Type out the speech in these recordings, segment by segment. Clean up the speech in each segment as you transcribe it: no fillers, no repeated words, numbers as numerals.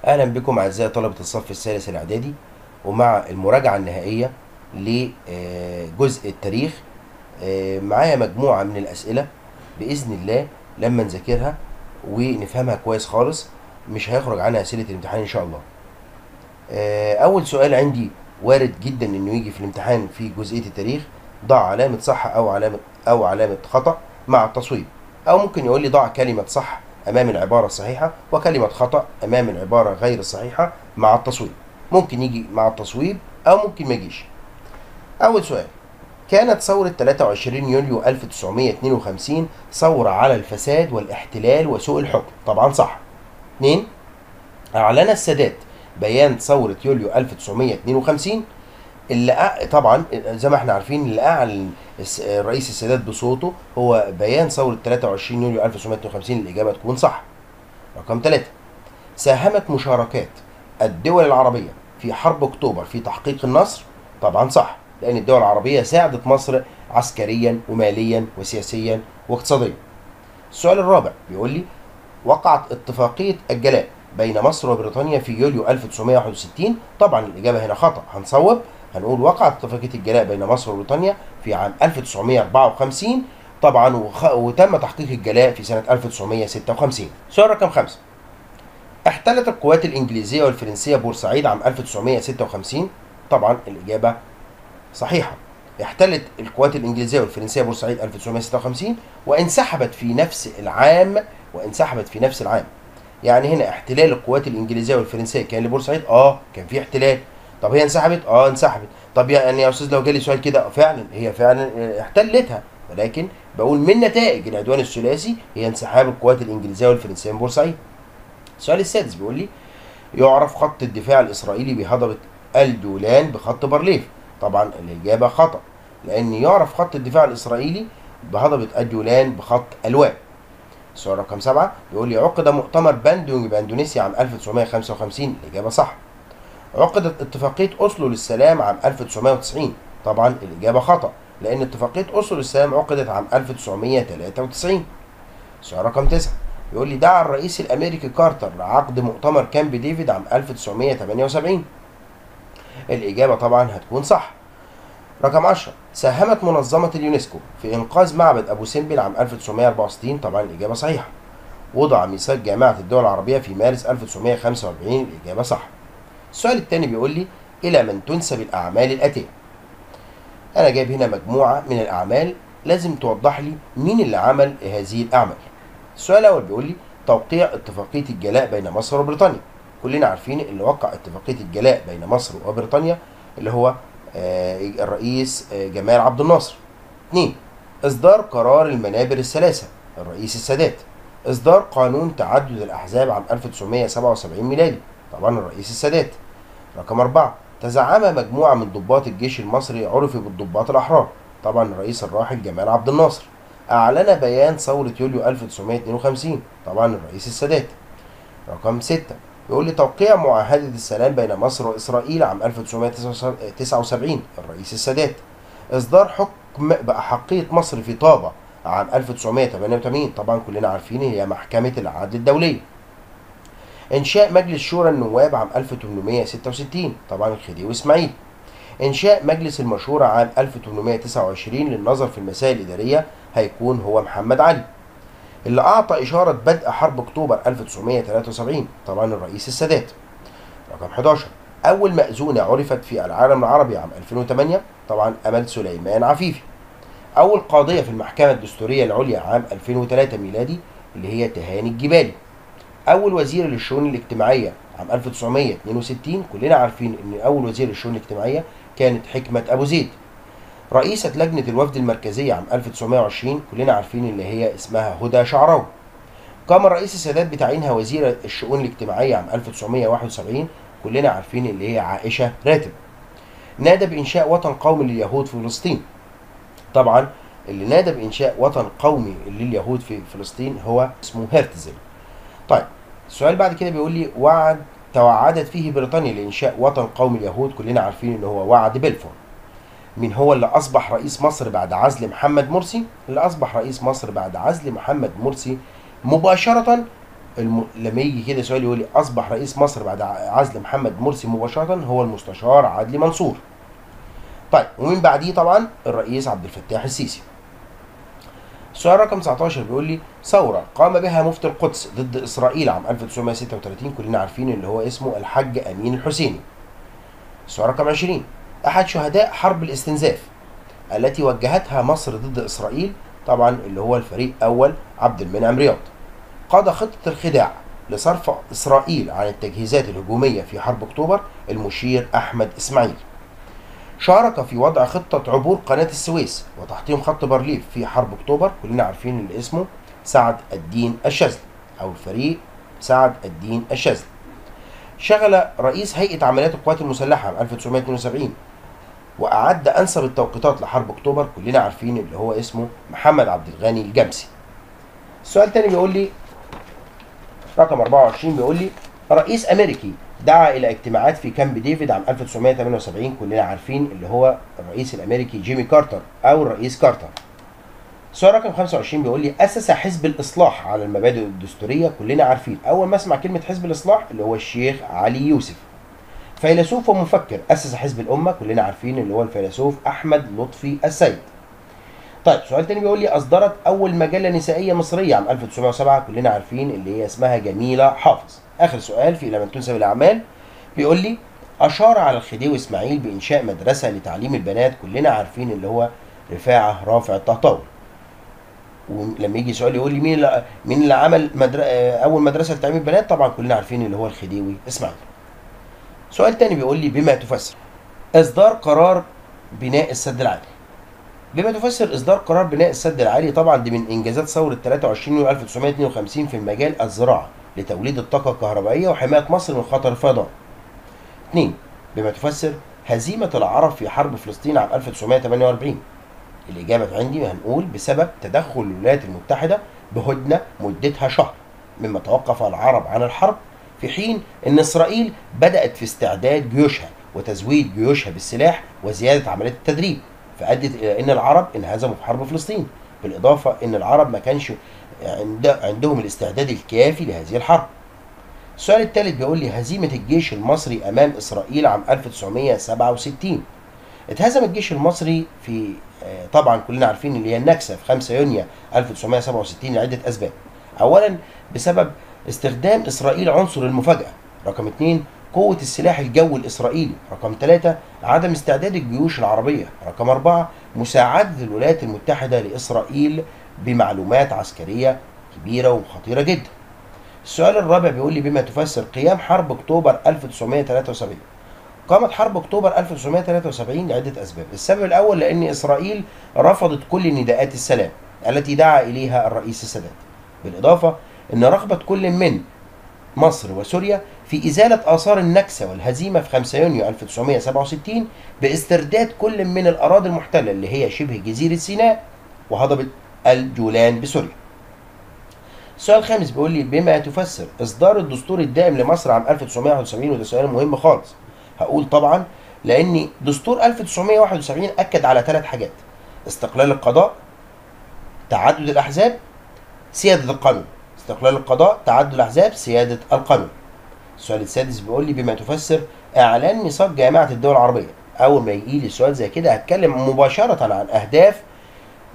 اهلا بكم اعزائي طلبه الصف الثالث الاعدادي، ومع المراجعة النهائية لجزء التاريخ. معايا مجموعة من الاسئلة باذن الله لما نذاكرها ونفهمها كويس خالص مش هيخرج عنها اسئلة الامتحان ان شاء الله. اول سؤال عندي وارد جدا انه يجي في الامتحان في جزئية التاريخ: ضع علامة صح او علامة خطا مع التصويب، او ممكن يقول لي ضع كلمة صح امام العبارة الصحيحة وكلمه خطا امام العبارة غير الصحيحة مع التصويب. ممكن يجي مع التصويب او ممكن ما يجيش. اول سؤال: كانت ثورة 23 يوليو 1952 ثورة على الفساد والاحتلال وسوء الحكم. طبعا صح. 2، اعلن السادات بيان ثورة يوليو 1952 اللي طبعا زي ما احنا عارفين اللي اعلن الرئيس السادات بصوته هو بيان ثورة 23 يوليو 1952. الاجابة تكون صح. رقم 3، ساهمت مشاركات الدول العربية في حرب اكتوبر في تحقيق النصر. طبعا صح، لان الدول العربية ساعدت مصر عسكريا وماليا وسياسيا واقتصاديا. السؤال الرابع بيقول لي: وقعت اتفاقية الجلاء بين مصر وبريطانيا في يوليو 1961. طبعا الاجابة هنا خطأ، هنصوب هنقول وقعت اتفاقية الجلاء بين مصر وبريطانيا في عام 1954 طبعا، وتم تحقيق الجلاء في سنة 1956. سؤال رقم 5: احتلت القوات الإنجليزية والفرنسية بورسعيد عام 1956. طبعا الإجابة صحيحة، احتلت القوات الإنجليزية والفرنسية بورسعيد 1956 وانسحبت في نفس العام، وانسحبت في نفس العام. يعني هنا احتلال القوات الإنجليزية والفرنسية كان لبورسعيد، كان في احتلال. طب هي انسحبت؟ انسحبت. طب يعني يا استاذ لو جالي سؤال كده، فعلا هي فعلا احتلتها، ولكن بقول من نتائج العدوان الثلاثي هي انسحاب القوات الانجليزية والفرنسيه من بورسعيد. السؤال السادس بيقول لي: يعرف خط الدفاع الاسرائيلي بهضبه الجولان بخط بارليف. طبعا الاجابة خطا، لان يعرف خط الدفاع الاسرائيلي بهضبه الجولان بخط الوان. السؤال رقم 7 بيقول لي: عقد مؤتمر باندونج باندونيسيا عام 1955. الاجابة صح. عقدت اتفاقية أوسلو للسلام عام 1990. طبعا الإجابة خطأ، لأن اتفاقية أوسلو للسلام عقدت عام 1993. السؤال رقم 9 بيقول لي: دعا الرئيس الأمريكي كارتر لعقد مؤتمر كامب ديفيد عام 1978. الإجابة طبعا هتكون صح. رقم 10: ساهمت منظمة اليونسكو في إنقاذ معبد أبو سمبل عام 1964. طبعا الإجابة صحيحة. وضع ميثاق جامعة الدول العربية في مارس 1945. الإجابة صح. السؤال الثاني بيقول لي: إلى من تنسب الأعمال الآتية؟ أنا جايب هنا مجموعة من الأعمال لازم توضح لي مين اللي عمل هذه الأعمال. السؤال الأول بيقول لي: توقيع اتفاقية الجلاء بين مصر وبريطانيا. كلنا عارفين اللي وقع اتفاقية الجلاء بين مصر وبريطانيا اللي هو الرئيس جمال عبد الناصر. 2، إصدار قرار المنابر الثلاثة الرئيس السادات. إصدار قانون تعدد الأحزاب عام 1977 ميلادي، طبعا الرئيس السادات. رقم 4، تزعم مجموعة من ضباط الجيش المصري عرفوا بالضباط الأحرار، طبعا الرئيس الراحل جمال عبد الناصر. أعلن بيان ثورة يوليو 1952، طبعا الرئيس السادات. رقم 6 بيقول لي: توقيع معاهدة السلام بين مصر وإسرائيل عام 1979، الرئيس السادات. إصدار حكم بأحقية مصر في طابة عام 1988، طبعا كلنا عارفين هي محكمة العدل الدولية. إنشاء مجلس شورى النواب عام 1866، طبعا الخديوي إسماعيل. إنشاء مجلس المشورة عام 1829 للنظر في المسائل الإدارية هيكون هو محمد علي. اللي أعطى إشارة بدء حرب أكتوبر 1973، طبعا الرئيس السادات. رقم 11، أول مأذونة عرفت في العالم العربي عام 2008، طبعا أمل سليمان عفيفي. أول قاضية في المحكمة الدستورية العليا عام 2003 ميلادي اللي هي تهاني الجبالي. أول وزير للشؤون الاجتماعية عام 1962، كلنا عارفين إن أول وزير للشؤون الاجتماعية كانت حكمة أبو زيد. رئيسة لجنة الوفد المركزية عام 1920، كلنا عارفين اللي هي اسمها هدى شعراوي. قام الرئيس السادات بتعيينها وزيرة الشؤون الاجتماعية عام 1971، كلنا عارفين اللي هي عائشة راتب. نادى بإنشاء وطن قومي لليهود في فلسطين. طبعا اللي نادى بإنشاء وطن قومي لليهود في فلسطين هو اسمه هرتزل. طيب السؤال بعد كده بيقول لي: وعد توعدت فيه بريطانيا لإنشاء وطن قومي اليهود، كلنا عارفين إن هو وعد بلفور. مين هو اللي أصبح رئيس مصر بعد عزل محمد مرسي؟ اللي أصبح رئيس مصر بعد عزل محمد مرسي مباشرة لما يجي كده سؤال يقول لي أصبح رئيس مصر بعد عزل محمد مرسي مباشرة، هو المستشار عدلي منصور. طيب ومن بعديه طبعا الرئيس عبد الفتاح السيسي. السؤال رقم 19 بيقول لي ثورة قام بها مفتي القدس ضد إسرائيل عام 1936، كلنا عارفين اللي هو اسمه الحاج أمين الحسيني. السؤال رقم 20 أحد شهداء حرب الاستنزاف التي وجهتها مصر ضد إسرائيل، طبعا اللي هو الفريق أول عبد المنعم رياض. قاد خطة الخداع لصرف إسرائيل عن التجهيزات الهجومية في حرب أكتوبر المشير أحمد إسماعيل. شارك في وضع خطة عبور قناة السويس وتحطيم خط بارليف في حرب أكتوبر، كلنا عارفين اللي اسمه سعد الدين الشاذلي أو الفريق سعد الدين الشاذلي. شغل رئيس هيئة عمليات القوات المسلحة عام 1972 وأعد أنسب التوقيتات لحرب أكتوبر، كلنا عارفين اللي هو اسمه محمد عبد الغني الجمسي. السؤال الثاني بيقول لي رقم 24 بيقول لي رئيس أمريكي دعا إلى اجتماعات في كامب ديفيد عام 1978، كلنا عارفين اللي هو الرئيس الأمريكي جيمي كارتر أو الرئيس كارتر. السؤال رقم 25 بيقول لي أسس حزب الإصلاح على المبادئ الدستورية، كلنا عارفين أول ما أسمع كلمة حزب الإصلاح اللي هو الشيخ علي يوسف. فيلسوف ومفكر أسس حزب الأمة، كلنا عارفين اللي هو الفيلسوف أحمد لطفي السيد. طيب سؤال تاني بيقول لي أصدرت أول مجلة نسائية مصرية عام 1907، كلنا عارفين اللي هي اسمها جميلة حافظ. آخر سؤال في إلى من تنسب الأعمال بيقول لي أشار على الخديوي إسماعيل بإنشاء مدرسة لتعليم البنات، كلنا عارفين اللي هو رفاعة رافع الطهطاوي. ولما يجي سؤال يقول لي مين اللي عمل أول مدرسة لتعليم البنات، طبعا كلنا عارفين اللي هو الخديوي إسماعيل. سؤال تاني بيقول لي بما تفسر إصدار قرار بناء السد العالي. بما تفسر إصدار قرار بناء السد العالي، طبعا دي من إنجازات ثورة 23 يوليو 1952 في المجال الزراعة لتوليد الطاقة الكهربائية وحماية مصر من خطر الفيضان. 2 بما تفسر هزيمة العرب في حرب فلسطين عام 1948. الإجابة عندي هنقول بسبب تدخل الولايات المتحدة بهدنة مدتها شهر، مما توقف العرب عن الحرب، في حين أن إسرائيل بدأت في استعداد جيوشها وتزويد جيوشها بالسلاح وزيادة عمليات التدريب، فأدت إلى أن العرب انهزموا في حرب فلسطين. بالإضافة أن العرب ما كانش عندهم الاستعداد الكافي لهذه الحرب. السؤال الثالث بيقول لي هزيمة الجيش المصري أمام إسرائيل عام 1967. اتهزم الجيش المصري في طبعا كلنا عارفين اللي هي النكسة في 5 يونيو 1967 لعدة أسباب. أولا بسبب استخدام إسرائيل عنصر المفاجأة. رقم 2 قوة السلاح الجوي الإسرائيلي. رقم 3 عدم استعداد الجيوش العربية. رقم 4 مساعدة الولايات المتحدة لإسرائيل بمعلومات عسكرية كبيرة وخطيرة جدا. السؤال الرابع بيقول لي بما تفسر قيام حرب أكتوبر 1973. قامت حرب أكتوبر 1973 لعدة أسباب. السبب الأول لأن إسرائيل رفضت كل نداءات السلام التي دعا إليها الرئيس السادات. بالإضافة أن رغبة كل من مصر وسوريا في إزالة آثار النكسة والهزيمة في 5 يونيو 1967 باسترداد كل من الأراضي المحتلة اللي هي شبه جزيرة سيناء وهضبة الجولان بسوريا. السؤال الخامس بيقول لي بما تفسر إصدار الدستور الدائم لمصر عام 1971، وده سؤال مهم خالص. هقول طبعا لأن دستور 1971 أكد على 3 حاجات: استقلال القضاء، تعدد الأحزاب، سيادة القانون. استقلال القضاء، تعدد الأحزاب، سيادة القانون. السؤال السادس بيقول لي بما تفسر إعلان ميثاق جامعة الدول العربية. أول ما يجي لي سؤال زي كده هتكلم مباشرة عن أهداف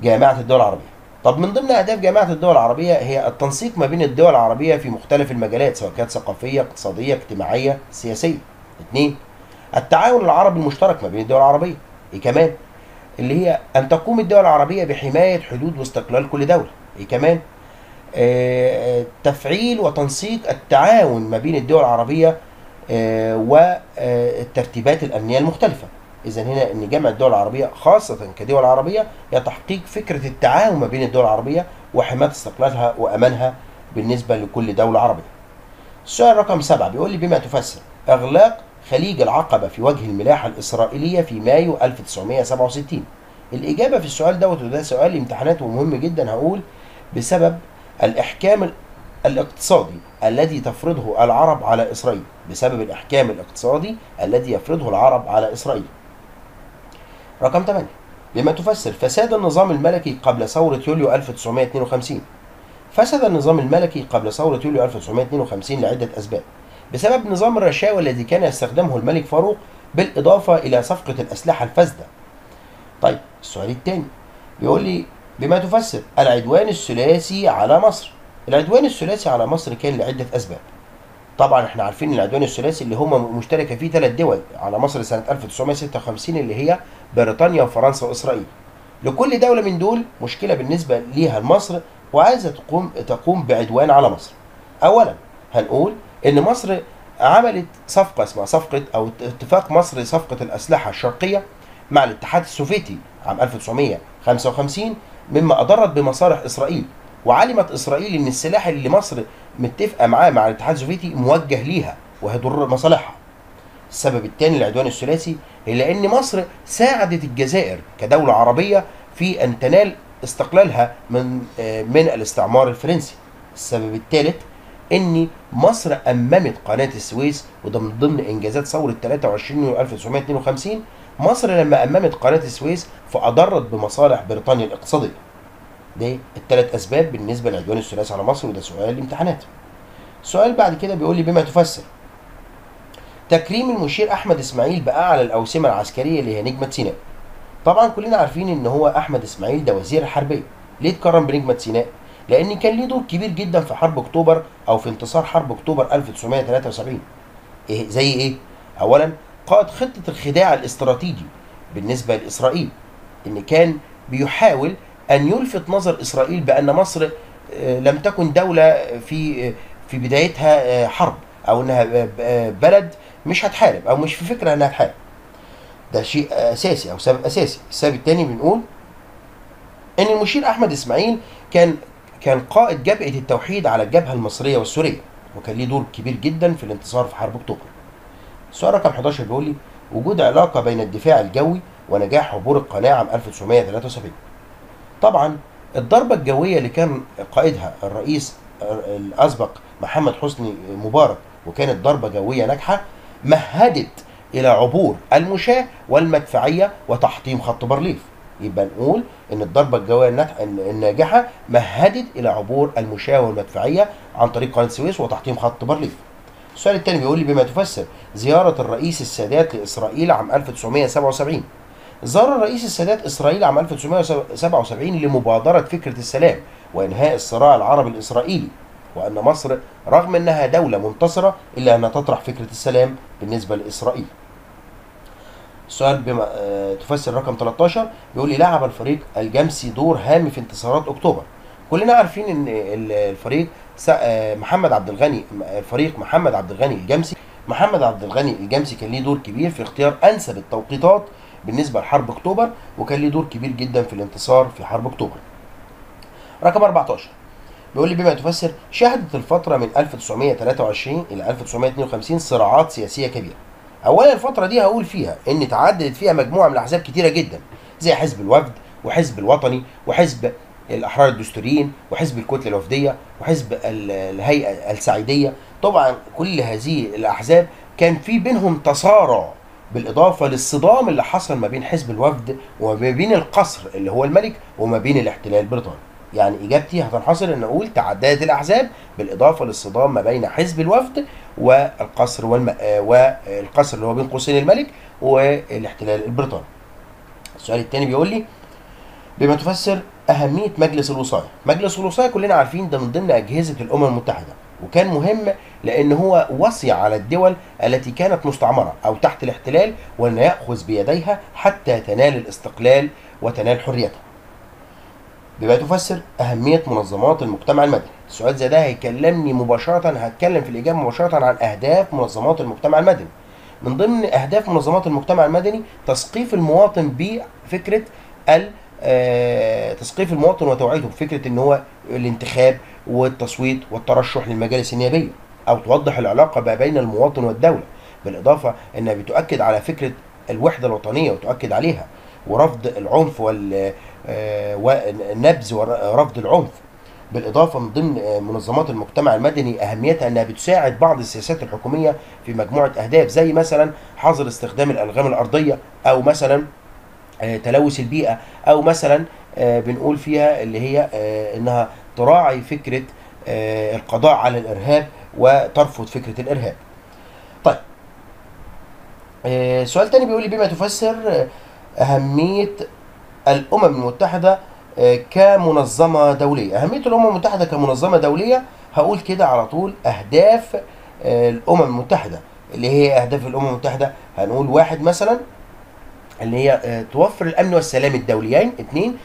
جامعة الدول العربية. طب من ضمن أهداف جامعة الدول العربية هي التنسيق ما بين الدول العربية في مختلف المجالات، سواء كانت ثقافية، اقتصادية، اجتماعية، سياسية. 2 التعاون العربي المشترك ما بين الدول العربية. إيه كمان؟ اللي هي أن تقوم الدول العربية بحماية حدود واستقلال كل دولة. إيه كمان؟ تفعيل وتنسيق التعاون ما بين الدول العربية والترتيبات الأمنية المختلفة. إذا هنا أن جامعة الدول العربية خاصة كدول عربية هي تحقيق فكرة التعاون ما بين الدول العربية وحماية استقلالها وأمانها بالنسبة لكل دولة عربية. السؤال رقم 7 بيقول لي بما تفسر إغلاق خليج العقبة في وجه الملاحة الإسرائيلية في مايو 1967. الإجابة في السؤال دوت، وده سؤال امتحانات ومهم جدا، هقول بسبب الإحكام الاقتصادي الذي تفرضه العرب على إسرائيل. بسبب الإحكام الاقتصادي الذي يفرضه العرب على إسرائيل. رقم 8 بما تفسر فساد النظام الملكي قبل ثورة يوليو 1952. فسد النظام الملكي قبل ثورة يوليو 1952 لعدة أسباب، بسبب نظام الرشاوى الذي كان يستخدمه الملك فاروق، بالإضافة إلى صفقة الأسلحة الفاسدة. طيب السؤال الثاني بيقول لي بما تفسر العدوان الثلاثي على مصر. العدوان الثلاثي على مصر كان لعدة أسباب. طبعا احنا عارفين العدوان الثلاثي اللي هما مشتركة فيه 3 دول على مصر سنة 1956 اللي هي بريطانيا وفرنسا وإسرائيل. لكل دولة من دول مشكلة بالنسبة ليها لمصر وعايزة تقوم بعدوان على مصر. أولا هنقول إن مصر عملت صفقة اسمها صفقة أو اتفاق مصر لصفقة الأسلحة الشرقية مع الاتحاد السوفيتي عام 1955، مما أضرت بمصالح إسرائيل. وعلمت إسرائيل إن السلاح اللي مصر متفقة معاه مع الاتحاد السوفيتي موجه ليها وهيضر مصالحها. السبب الثاني للعدوان الثلاثي هي لأن مصر ساعدت الجزائر كدولة عربية في أن تنال استقلالها من الاستعمار الفرنسي. السبب الثالث ان مصر أممت قناة السويس، وده من ضمن انجازات ثورة 23 يوليو 1952. مصر لما أممت قناة السويس فأضرت بمصالح بريطانيا الاقتصادية. ده الثلاث اسباب بالنسبة للعدوان الثلاثي على مصر، وده سؤال الامتحانات. السؤال بعد كده بيقول لي بما تفسر تكريم المشير احمد اسماعيل بأعلى الأوسمة العسكرية اللي هي نجمة سيناء. طبعا كلنا عارفين ان هو احمد اسماعيل ده وزير الحربية. ليه اتكرم بنجمة سيناء؟ لان كان ليه دور كبير جدا في حرب اكتوبر او في انتصار حرب اكتوبر 1973. ايه زي ايه؟ اولا قائد خطة الخداع الاستراتيجي بالنسبة لاسرائيل، ان كان بيحاول ان يلفت نظر اسرائيل بان مصر لم تكن دولة في بدايتها حرب، او انها بلد مش هتحارب او مش في فكرة انها تحارب. ده شيء اساسي او سبب اساسي. السبب الثاني بنقول ان المشير احمد اسماعيل كان قائد جبهة التوحيد على الجبهة المصرية والسورية، وكان ليه دور كبير جدا في الانتصار في حرب اكتوبر. السؤال رقم 11 بيقول لي وجود علاقة بين الدفاع الجوي ونجاح عبور القناة عام 1973. طبعا الضربة الجوية اللي كان قائدها الرئيس الاسبق محمد حسني مبارك، وكانت ضربة جوية ناجحة، مهدت الى عبور المشاة والمدفعية وتحطيم خط بارليف. يبقى نقول ان الضربة الجوية الناجحة مهدت الى عبور المشاة والمدفعية عن طريق قناة السويس وتحطيم خط بارليف. السؤال الثاني بيقول لي بما تفسر زيارة الرئيس السادات لإسرائيل عام 1977. زار الرئيس السادات إسرائيل عام 1977 لمبادرة فكرة السلام وإنهاء الصراع العربي الإسرائيلي، وأن مصر رغم أنها دولة منتصرة إلا أنها تطرح فكرة السلام بالنسبة لإسرائيل. السؤال بما تفسر رقم 13 بيقول لي لعب الفريق الجمسي دور هام في انتصارات أكتوبر. كلنا عارفين ان الفريق محمد عبد الغني، الفريق محمد عبد الغني الجمسي، محمد عبد الغني الجمسي كان ليه دور كبير في اختيار انسب التوقيتات بالنسبة لحرب اكتوبر، وكان ليه دور كبير جدا في الانتصار في حرب اكتوبر. رقم 14 بيقول لي بما تفسر شهدت الفترة من 1923 الى 1952 صراعات سياسية كبيرة. اولا الفترة دي هقول فيها ان تعددت فيها مجموعة من الاحزاب كتيرة جدا، زي حزب الوفد وحزب الوطني وحزب الاحرار الدستوريين وحزب الكتلة الوفديه وحزب الهيئة السعيديه. طبعا كل هذه الاحزاب كان في بينهم تصارع، بالاضافة للصدام اللي حصل ما بين حزب الوفد وما بين القصر اللي هو الملك وما بين الاحتلال البريطاني. يعني اجابتي هتنحصر ان اقول تعددت الاحزاب بالاضافة للصدام ما بين حزب الوفد والقصر والقصر اللي هو بين قوسين الملك والاحتلال البريطاني. السؤال الثاني بيقول لي بما تفسر أهمية مجلس الوصاية. مجلس الوصاية كلنا عارفين ده من ضمن أجهزة الأمم المتحدة، وكان مهم لأن هو وصي على الدول التي كانت مستعمرة أو تحت الاحتلال، وأن يأخذ بيديها حتى تنال الاستقلال وتنال حريتها. بما تفسر أهمية منظمات المجتمع المدني. السؤال زي ده هيكلمني مباشرة، هتكلم في الإجابة مباشرة عن أهداف منظمات المجتمع المدني. من ضمن أهداف منظمات المجتمع المدني تثقيف المواطن بفكرة تثقيف المواطن وتوعيته بفكرة ان هو الانتخاب والتصويت والترشح للمجالس النيابية، او توضح العلاقة ما بين المواطن والدولة، بالاضافة انها بتؤكد على فكرة الوحدة الوطنية وتؤكد عليها ورفض العنف والنبذ ورفض العنف. بالاضافة من ضمن منظمات المجتمع المدني اهميتها انها بتساعد بعض السياسات الحكومية في مجموعة اهداف، زي مثلا حظر استخدام الالغام الارضية، او مثلا تلوث البيئة، أو مثلا بنقول فيها اللي هي إنها تراعي فكرة القضاء على الإرهاب وترفض فكرة الإرهاب. طيب سؤال تاني بيقول لي بما تفسر أهمية الأمم المتحدة كمنظمة دولية. أهمية الأمم المتحدة كمنظمة دولية هقول كده على طول أهداف الأمم المتحدة. اللي هي أهداف الأمم المتحدة هنقول واحد مثلا اللي هي توفر الأمن والسلام الدوليين، 2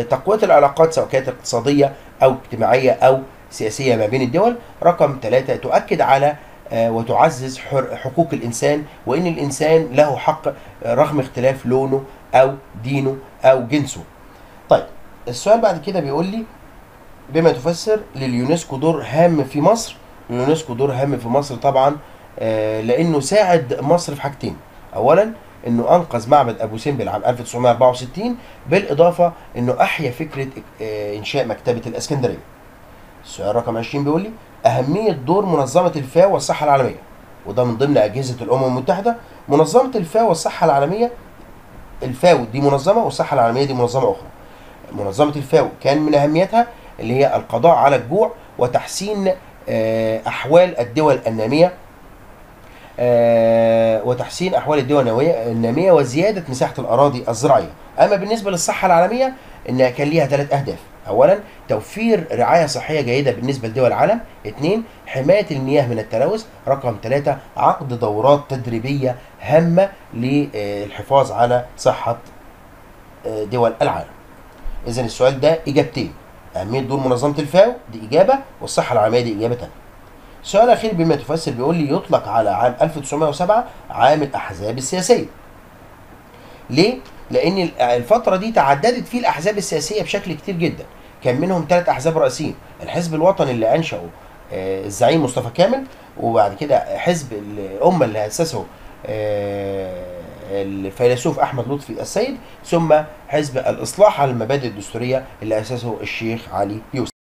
تقوية العلاقات سواء كانت اقتصادية أو اجتماعية أو سياسية ما بين الدول، رقم 3 تؤكد على وتعزز حقوق الإنسان، وإن الإنسان له حق رغم اختلاف لونه أو دينه أو جنسه. طيب السؤال بعد كده بيقول لي بما تفسر لليونسكو دور هام في مصر. اليونسكو دور هام في مصر طبعا لأنه ساعد مصر في حاجتين، أولا انه انقذ معبد ابو سمبل عام 1964، بالاضافة انه احيا فكرة انشاء مكتبه الاسكندرية. السؤال رقم 20 بيقول لي اهمية دور منظمة الفاو والصحة العالمية، وده من ضمن اجهزة الامم المتحدة. منظمة الفاو والصحة العالمية، الفاو دي منظمة والصحة العالمية دي منظمة اخرى. منظمة الفاو كان من اهميتها اللي هي القضاء على الجوع وتحسين احوال الدول النامية، وتحسين احوال الدول النامية وزيادة مساحة الاراضي الزراعية. اما بالنسبة للصحة العالمية انها كان ليها 3 اهداف، اولا توفير رعاية صحية جيدة بالنسبة لدول العالم، 2 حماية المياه من التلوث، رقم 3 عقد دورات تدريبية هامة للحفاظ على صحة دول العالم. اذا السؤال ده اجابتين، اهمية دور منظمة الفاو دي اجابه، والصحة العالمية دي اجابه ثانية. السؤال الأخير بما تفسر بيقول لي يطلق على عام 1907 عام الأحزاب السياسية. ليه؟ لأن الفترة دي تعددت فيه الأحزاب السياسية بشكل كتير جدا، كان منهم 3 أحزاب رئيسيين، الحزب الوطني اللي أنشأه الزعيم مصطفى كامل، وبعد كده حزب الأمة اللي أسسه الفيلسوف أحمد لطفي السيد، ثم حزب الإصلاح على المبادئ الدستورية اللي أسسه الشيخ علي يوسف.